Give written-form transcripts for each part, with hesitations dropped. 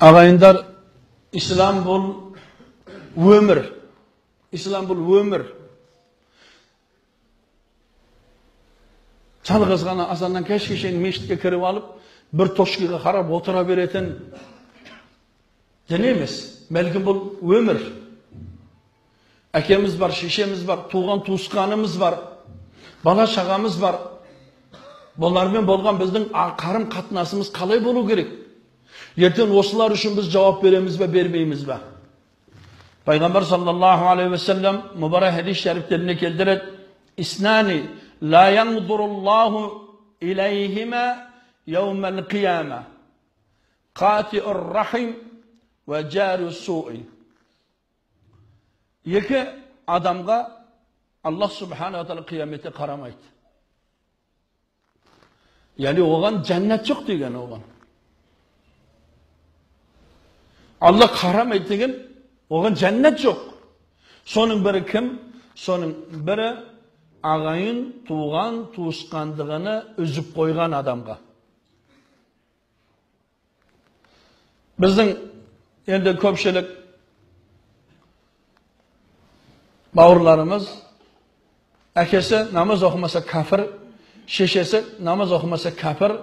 Ағайындар, ислам бұл өмір. Ислам бұл өмір. Жалғыз ғана азаннан кешке шейін мешітке кіріп алып, бір точкаға қарап отыра беретін дін емес. Бәлкім бұл өмір. Әкеміз бар, шешеміз бар, туған туысқанымыз бар, бала шағамыз бар. Бұлармен болған біздің қарым қатынасымыз қалай болу керек? Ертең осылар үшін біз жауап береміз бе, бермейміз бе? Пайғамбар саллаллаху алейхи уассалам мүбарак хадис шәрифтеріне келтіреді. Иснани ла янзуруллаху илайхима яумал қияма. Қатиур рахим ва жару суи. Екі адамға Аллах субхана тағала қияметте қарамайды. Яғни оған жәннат жоқ деген оған. Алла қарамайды деген оған жәннат жоқ. Соның бірі кім? Соның бірі ағайын, туған, туысқандығыны үзіп қойған адамға. Біздің енді көпшілік бауырларымыз әкесі намаз оқымаса кәпір, шешесі намаз оқымаса кәпір,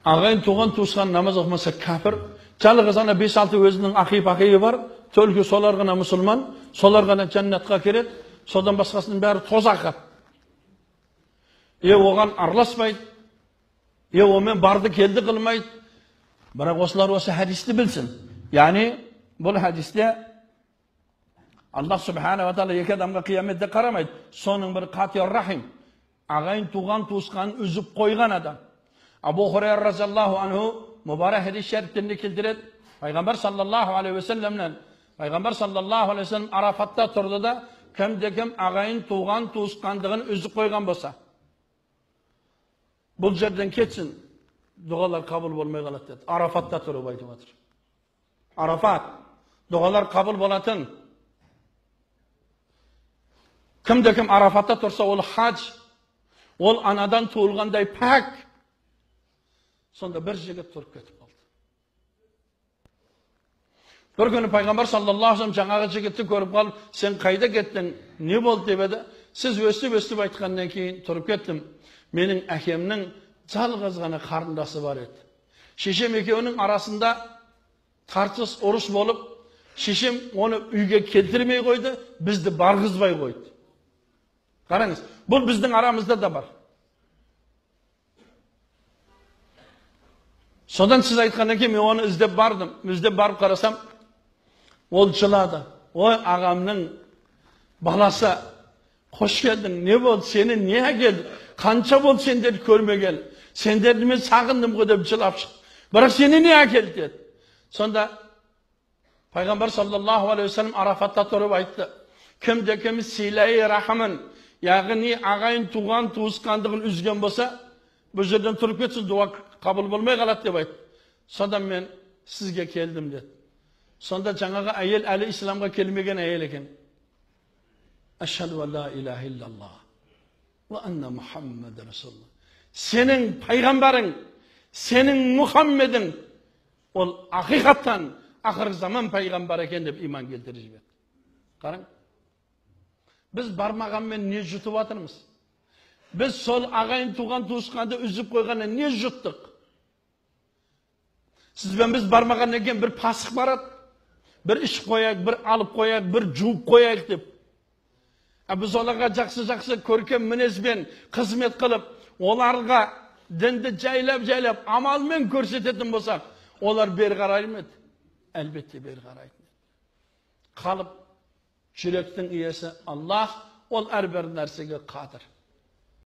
ағайын, туған, туысқан намаз оқымаса кәпір. Жалғыз ана 5-6 өзінің ақи-пақиы бар, төлкі солар ғана мұсылман, солар ғана жәннатқа кіреді, содан басқасының бәрі тозаққа. Оған араласпайды, онымен барды келді қылмайды. Бірақ осылар осы хадисті білсін. Яғни бұл хадисте Аллах субханала тағала екі адамға қияметте қарамайды. Соның бірі қатиур рахим, ағайын, туған, туысқанын үзіп қойған адам. Абу Хурайра разиаллаху анху мүбарак хадис шәрифтерінде келтіреді. Пайғамбар саллаллаху алейхи уассаламнан, Пайғамбар саллаллаху алейхи уассалам Арафатта тұрды да, кімде кім ағайын, туған, туысқандығын үзіп қойған болса, бұл жерден кетсін, дұғалар қабыл болмай қалады деді. Арафатта тұрып айтып жатыр. Арафат, дұғалар қабыл болатын. Кімде кім Арафатта тұрса, ол хаж, ол анадан туылғандай пәк. Сонда бір жігіт тұрып кетіп қалды. Бір күні пайғамбар саллаллаху алейхи вассалам жаңағы жігітті көріп қалып, сен қайда кеттің, не болды деп еді. Сіз өстіп-өстіп айтқаннан кейін тұрып кеттім. Менің әкемнің жалғыз ғана қарындасы бар еді. Шешем екеуінің арасында тартыс, ұрыс болып, шешем оны үйге келтірмей қойды, бізді барғызбай қойды. Қараңыз, бұл біздің арамызда да бар. Содан сіз айтқаннан кейін мен оны іздеп бардым. Іздеп барып қарасам, ол жылады. Ой, ағамның баласы, қош келдің, не болды, сені не әкелді, қанша болды сендерді көрмегелі, сендерді мен сағындым ғой деп жылап шықты. Бірақ сені не әкелді деді. Сонда пайғамбар саллаллаху алейхи уассалам Арафатта тұрып айтты. Кімде кім силай рахымын, яғни ағайын, туған, туысқандығын үзген болса, бұл жерден тұрып кетсін, дуа қабыл болмай қалады деп айтты. Сонда мен сізге келдім деді. Сонда жаңағы әйел әлі исламға келмеген әйел екен. Ашхаду ан ла илаха иллаллах ва анна Мухаммад расулуллах. Сенің пайғамбарың, сенің Мұхаммедің ол ақиқаттан ақырғы заман пайғамбары екен деп иман келтіріп жіберді. Қараң. Біз бармағанмен не жұтып жатырмыз? Біз сол ағайын, туған, туысқанды үзіп қойғаннан не жұттық? Сізбен біз бармағаннан кейін бір пасық барады, бір ішіп қояйық, бір алып қояйық, бір жуып қояйық деп. Біз оларға жақсы-жақсы көркем мінезбен қызмет қылып, оларға дінді жайлап-жайлап амалмен көрсететін болсақ, олар бері қарай ма еді? Әлбетте бері қарайтын. Қалып жүректің иесі Аллах, ол әрбір нәрсеге қадір.